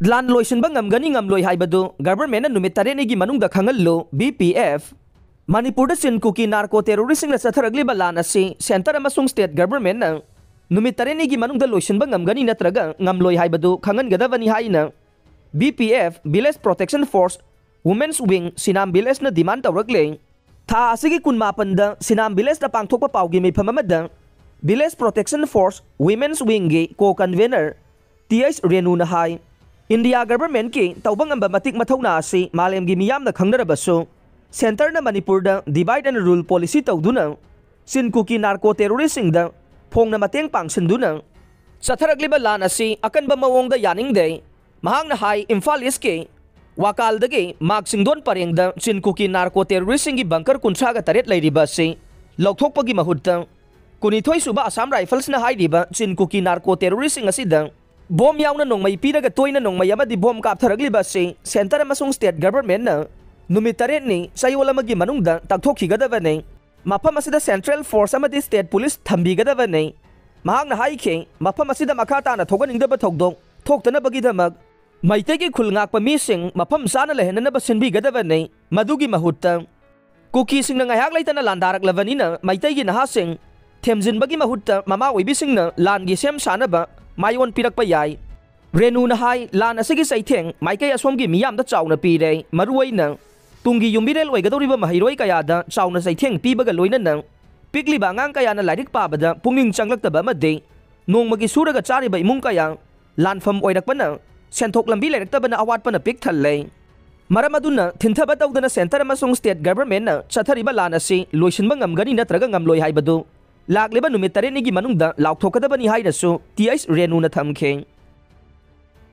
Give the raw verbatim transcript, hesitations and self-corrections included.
ꯂꯥꯟ ꯂꯣꯏꯁꯤꯟꯕ ꯉꯝꯒꯅꯤ ꯉꯝꯂꯣꯏ ꯍꯥꯏꯕꯗꯨ ꯒꯚꯔꯟꯃꯦꯟꯠꯅ ꯅꯨꯃꯤꯠ ꯇꯔꯦꯠꯅꯤꯒꯤ ꯃꯅꯨꯡꯗ ꯈꯪꯍꯜꯂꯨ, ꯕꯤ ꯄꯤ ꯑꯦꯐ꯫ ꯃꯅꯤꯄꯨꯔꯗ ꯆꯤꯟ ꯀꯨꯀꯤ ꯅꯥꯔꯀꯣ ꯇꯦꯔꯣꯔꯤꯁꯁꯤꯡꯅ ꯆꯠꯊꯔꯛꯂꯤꯕ ꯂꯥꯟ ꯑꯁꯤ ꯁꯦꯟꯇꯔ ꯑꯃꯁꯨꯡ ꯁ꯭ꯇꯦꯠ ꯒꯚꯔꯟꯃꯦꯟꯠꯅ ꯅꯨꯃꯤꯠ ꯇꯔꯦꯠꯅꯤꯒꯤ ꯃꯅꯨꯡꯗ ꯂꯣꯏꯁꯤꯟꯕ ꯉꯝꯒꯅꯤ ꯅꯠꯇ꯭ꯔꯒ ꯉꯝꯂꯣꯏ ꯍꯥꯏꯕꯗꯨ ꯈꯪꯍꯟꯒꯗꯕꯅꯤ ꯍꯥꯏꯅ B P F, Village Protection Force, Women's Wing, ꯁꯤꯅꯥꯝ ꯚꯤꯂꯦꯖꯅ ꯗꯤꯃꯥꯟ ꯇꯧꯔꯛꯂꯦ꯫ ꯊꯥ ꯑꯁꯤꯒꯤ ꯀꯨꯟꯃꯥꯄꯟꯗ ꯁꯤꯅꯥꯝ ꯚꯤꯂꯦꯖꯇ ꯄꯥꯡꯊꯣꯛꯄ ꯄꯥꯎꯒꯤ ꯃꯤꯐꯝ ꯑꯃꯗ Village Protection Force, Women's Wingꯒꯤ ꯀꯣ ꯀꯟꯚꯦꯅꯔ ꯇꯤ ꯑꯩꯆ ꯔꯦꯅꯨꯅ ꯍꯥꯏ, ꯏꯟꯗꯤꯌꯥ ꯒꯚꯔꯟꯃꯦꯟꯠꯀꯤ ꯇꯧꯕ ꯉꯝꯕ ꯃꯇꯤꯛ ꯃꯊꯧꯅꯥ ꯑꯁꯤ ꯃꯥꯂꯦꯝꯒꯤ ꯃꯤꯌꯥꯝꯅ ꯈꯪꯅꯔꯕꯁꯨ, ꯁꯦꯟꯇꯔꯅ ꯃꯅꯤꯄꯨꯔꯗ divide and rule policy ꯇꯧꯗꯨꯅ ꯆꯤꯟ ꯀꯨꯀꯤ ꯅꯥꯔꯀꯣ ꯇꯦꯔꯣꯔꯤꯁꯁꯤꯡꯗ ꯐꯣꯡꯅ ꯃꯇꯦꯡ ꯄꯥꯡꯁꯤꯟꯗꯨꯅ ꯆꯠꯊꯔꯛꯂꯤꯕ ꯂꯥꯟ ꯑꯁꯤ ꯑꯀꯟꯕ ꯃꯑꯣꯡꯗ ꯌꯥꯅꯤꯡꯗꯦ꯫ ꯃꯍꯥꯛꯅ ꯍꯥꯏ, ꯏꯝꯐꯥꯜ ꯏꯁꯀꯤ ꯋꯥꯀꯥꯜꯗꯒꯤ ꯃꯥꯛ ꯆꯤꯡꯗꯣꯟ ꯄꯔꯦꯡꯗ ꯆꯤꯟ ꯀꯨꯀꯤ ꯅꯥꯔꯀꯣ ꯇꯦꯔꯣꯔꯤꯁꯁꯤꯡꯒꯤ ꯕꯪꯀꯔ ꯀꯨꯟꯊ꯭ꯔꯥꯒ ꯇꯔꯦꯠ ꯂꯩꯔꯤꯕ ꯑꯁꯤ ꯂꯧꯊꯣꯛꯄꯒꯤ ꯃꯍꯨꯠꯇ, ꯀꯨꯟꯅꯤꯊꯣꯏ ꯁꯨꯕ ꯑꯁꯥꯝ ꯔꯥꯏꯐꯜꯁꯅ ꯍꯥꯏꯔꯤꯕ ꯆꯤꯟ ꯀꯨꯀꯤ ꯅꯥꯔꯀꯣ ꯇꯦꯔꯣꯔꯤꯁꯁꯤꯡ ꯑꯁꯤꯗ ꯕꯣꯝ ꯌꯥꯎꯅ ꯅꯣꯡꯃꯩ ꯄꯤꯔꯒ ꯇꯣꯏꯅ ꯅꯣꯡꯃꯩ ꯑꯃꯗꯤ ꯕꯣꯝ ꯀꯥꯞꯊꯔꯛꯂꯤꯕ ꯑꯁꯤ ꯁꯦꯟꯇꯔ ꯑꯃꯁꯨꯡ ꯁ꯭ꯇꯦꯠ ꯒꯚꯔꯟꯃꯦꯟꯠꯅ ꯅꯨꯃꯤꯠ ꯇꯔꯦꯠꯅꯤ ꯆꯌꯣꯜ ꯑꯃꯒꯤ ꯃꯅꯨꯡꯗ ꯇꯥꯛꯊꯣꯛꯈꯤꯒꯗꯕꯅꯤ꯫ ꯃꯐꯝ ꯑꯁꯤꯗ ꯁꯦꯟꯇ꯭ꯔꯦꯜ ꯐꯣꯔꯁ ꯑꯃꯗꯤ ꯁ꯭ꯇꯦꯠ ꯄꯨꯂꯤꯁ ꯊꯝꯕꯤꯒꯗꯕꯅꯤ꯫ ꯃꯍꯥꯛꯅ ꯍꯥꯏꯈꯤ, ꯃꯐꯝ ꯑꯁꯤꯗ ꯃꯈꯥ ꯇꯥꯅ ꯊꯣꯛꯍꯟꯅꯤꯡꯗꯕ ꯊꯧꯗꯣꯛ ꯊꯣꯛꯇꯅꯕꯒꯤꯗꯃꯛ ꯃꯩꯇꯩꯒꯤ ꯈꯨꯜ ꯉꯥꯛꯄ ꯃꯤꯁꯤꯡ ꯃꯐꯝ ꯆꯥꯅ ꯂꯩꯍꯟꯅꯅꯕ ꯁꯤꯟꯕꯤꯒꯗꯕꯅꯤ꯫ ꯃꯗꯨꯒꯤ ꯃꯍꯨꯠꯇ ꯀꯨꯀꯤꯁꯤꯡꯅ ꯉꯥꯏꯍꯥꯛ ꯂꯩꯇꯅ ꯂꯥꯟꯗꯥꯔꯛꯂꯕꯅꯤꯅ ꯃꯩꯇꯩꯒꯤ ꯅꯍꯥꯁꯤꯡ ꯊꯦꯝꯖꯤꯟꯕꯒꯤ ꯃꯍꯨꯠꯇ ꯃꯃꯥ ꯑꯣꯏꯕꯤꯁꯤꯡꯅ ꯂꯥꯟꯒꯤ ꯁꯦꯝ ꯁꯥꯅꯕ ꯃꯥꯏꯑꯣꯟ ꯄꯤꯔꯛꯄ ꯌꯥꯏ꯫ ꯔꯦꯅꯨꯅ ꯍꯥꯏ, ꯂꯥꯟ ꯑꯁꯤꯒꯤ ꯆꯩꯊꯦꯡ ꯃꯥꯏꯀꯩ ꯑꯁꯣꯝꯒꯤ ꯃꯤꯌꯥꯝꯗ ꯆꯥꯎꯅ ꯄꯤꯔꯦ꯫ ꯃꯔꯨꯑꯣꯏꯅ ꯇꯨꯡꯒꯤ ꯌꯨꯝꯕꯤꯔꯦꯜ ꯑꯣꯏꯒꯗꯧꯔꯤꯕ ꯃꯍꯩꯔꯣꯏ ꯀꯌꯥꯗ ꯆꯥꯎꯅ ꯆꯩꯊꯦꯡ ꯄꯤꯕꯒ ꯂꯣꯏꯅꯅ ꯄꯤꯛꯂꯤꯕ ꯑꯉꯥꯡ ꯀꯌꯥꯅ ꯂꯥꯏꯔꯤꯛ ꯄꯥꯕꯗ ꯄꯨꯛꯅꯤꯡ ꯆꯪꯂꯛꯇꯕ ꯑꯃꯗꯤ ꯅꯣꯡꯃꯒꯤ ꯁꯨꯔꯒ ꯆꯥꯔꯤꯕ ꯏꯃꯨꯡ ꯀꯌꯥ ꯂꯥꯟꯐꯝ ꯑꯣꯏꯔꯛꯄꯅ ꯁꯦꯟꯊꯣꯛ ꯂꯝꯕꯤ ꯂꯩꯔꯛꯇꯕꯅ ꯑꯋꯥꯠꯄꯅ ꯄꯤꯛ ꯊꯜꯂꯦ꯫ ꯃꯔꯝ ꯑꯗꯨꯅ ꯊꯤꯟꯊꯕ ꯇꯧꯗꯅ ꯁꯦꯟꯇꯔ ꯑꯃꯁꯨꯡ ꯁ꯭ꯇꯦꯠ ꯒꯚꯔꯟꯃꯦꯟꯠꯅ ꯆꯠꯊꯔꯤꯕ ꯂꯥꯟ ꯑꯁꯤ ꯂꯣꯏꯁꯤꯟꯕ ꯉꯝꯒꯅꯤ ꯅꯠꯇ꯭ꯔꯒ ꯉꯝꯂꯣꯏ ꯍꯥꯏꯕꯗꯨ ꯂꯥꯛꯂꯤꯕ ꯅꯨꯃꯤꯠ ꯇꯔꯦꯠꯅꯤꯒꯤ ꯃꯅꯨꯡꯗ ꯂꯥꯎꯊꯣꯛꯀꯗꯕꯅꯤ ꯍꯥꯏꯅꯁꯨ ꯇꯤ ꯑꯩꯆ ꯔꯦꯅꯨꯅ ꯊꯝꯈꯤ꯫